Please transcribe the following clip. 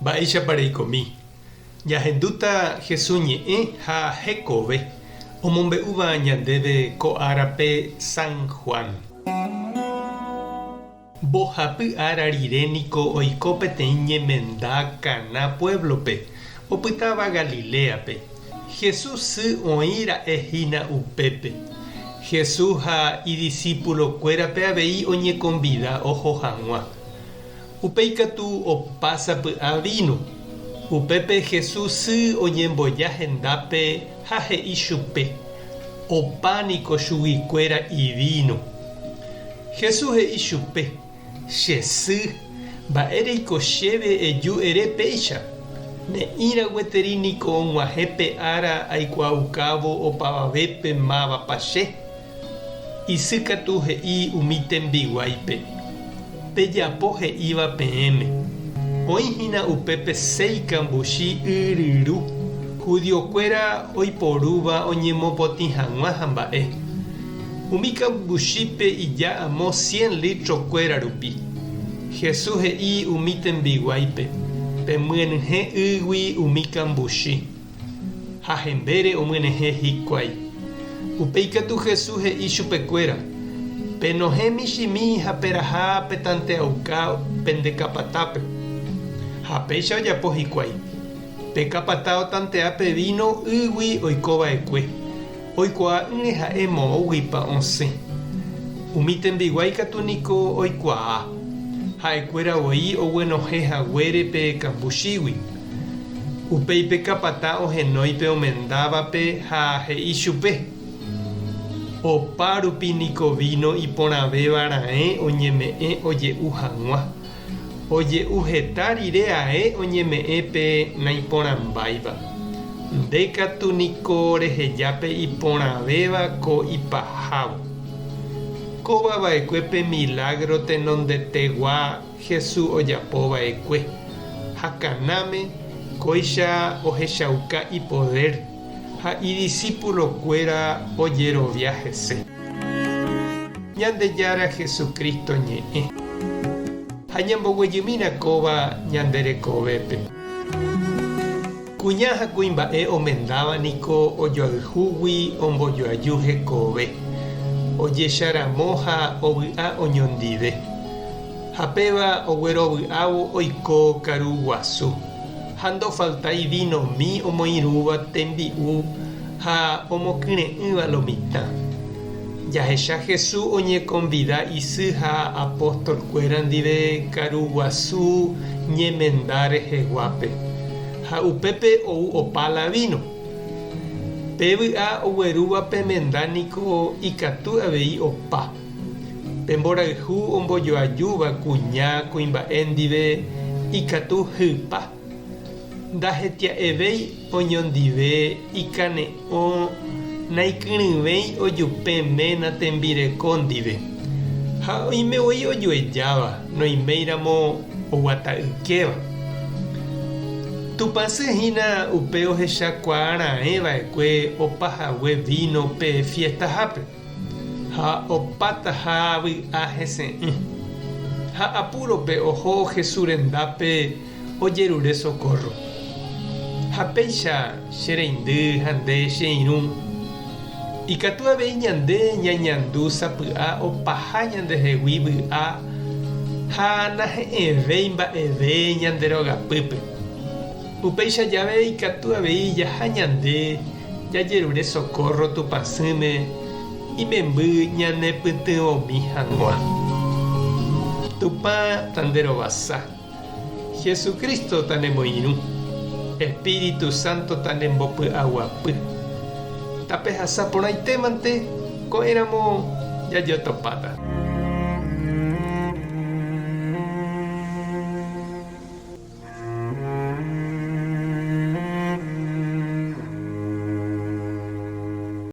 Mba'éichapa reikomi? Ñahendúta Jesús ñe'ẽ ha hekove omombe'úva ñandéve ko árape San Juan. Mbohapy ára rire niko oiko peteĩ ñemenda Caná puéblope, opytáva Galiléape. Jesús sy oĩ ra'e hína upépe. Jesús ha idisípulokuérape avei oñekonvida oho hag̃ua. Upéi katu opa sapy'a víno. Upépe Jesús sy oñemboja hendápe ha he'i chupe, Opa niko chuguikuéra ivíno. Jesús he'i chupe, Che sy, mba'éreiko chéve eju ere péicha? Ne'ĩra gueteri niko og̃uahẽ pe ára aikuaaukávo opavavépe mávapa che. Isy katu he'i umi tembiguáipe, Pejapo he'íva peẽme. Oĩ hína upépe séi kambuchi y ryru, judiokuéra oiporúva oñemopotĩ hag̃ua ha mba'e. Umi kambuchípe ija amo cien litro-kuéra rupi. Jesús he'i umi tembiguáipe, Pemyenyhẽ ýgui umi kambuchi. Ha hembére omyenyhẽ hikuái. Upéi katu Jesús he'i chupekuéra, Penohẽ michĩmi ha peraha petanteauka pende kapatápe. Ha péicha ojapo hikuái. Pe kapata otantea pe víno ýgui oiko va'ekue, oikuaa'ỹre ha'e moõguipa osẽ. Umi tembiguái katu niko oikuaa, ha'ekuéra voi oguenohẽ haguére pe kambuchígui. Upéi pe kapata ohenói pe omendávape ha he'i chupe, Opa rupi niko víno iporãvéva raẽ oñeme'ẽ oje'u hag̃ua. Oje'u heta rire ae oñeme'ẽ pe naiporãmbáiva. Nde katu niko reheja pe iporãvéva ko ipahávo. Kóva va'ekue pe milágro tenondetegua Jesús ojapo va'ekue, ha Canáme kóicha ohechauka ipodér ha idisípulokuéra ojerovia hese. Ñandejára Jesucristo ñe'ẽ. Ha ñamboguejymína kóva ñande rekovépe. Kuña ha kuimba'e omendáva niko ojoayhúgui ombojoaju hekove, ojecharamo ha ovy'a oñondive. Ha péva oguerovy'ávo oiko karu guasu, ha ndofaltái vinomi omoirũva tembi'u ha omokyre'ỹva lo mitã. Jahecha Jesús oñekonvida isy ha apóstol-kuéra ndive karu guasu ñemenda reheguápe, ha upépe ou opa la víno. Pe vy'a oguerúva pe menda niko ikatu avei opa. Pe mborayhu ombojoajúva kuña kuimba'e ndive ikatu hypa. Ndahetia'evéi oñondive ikane'õ naikyrỹvéi ojupe ména tembireko ndive. Ha oime voi ojuejáva noiméiramo oguata'ykéva. Tupãsy hína upe ohechakuaa raẽ va'ekue opa hague víno pe fiestahápe. Ha opátaha vy'a hese'ỹ. Ha apúrope oho Jesús rendápe ojerure sokórro. Ha péicha che reindy ha nde che irũ, ikatu avei ñande ñañandu sapy'a opaha ñandehegui vy'a ha nahe'ẽvéi mba'eve ñande rogapýpe. Upéicha jave ikatu avei jaha ñande jajerure sokórro Tupãsýme imemby ñanepytyvõmi hag̃ua. Tupã tanderovasa, Jesucristo tanemoirũ, Espíritu Santo tanembopy'aguapy. Tapehasa porãitémante ko'ẽramo jajotopáta.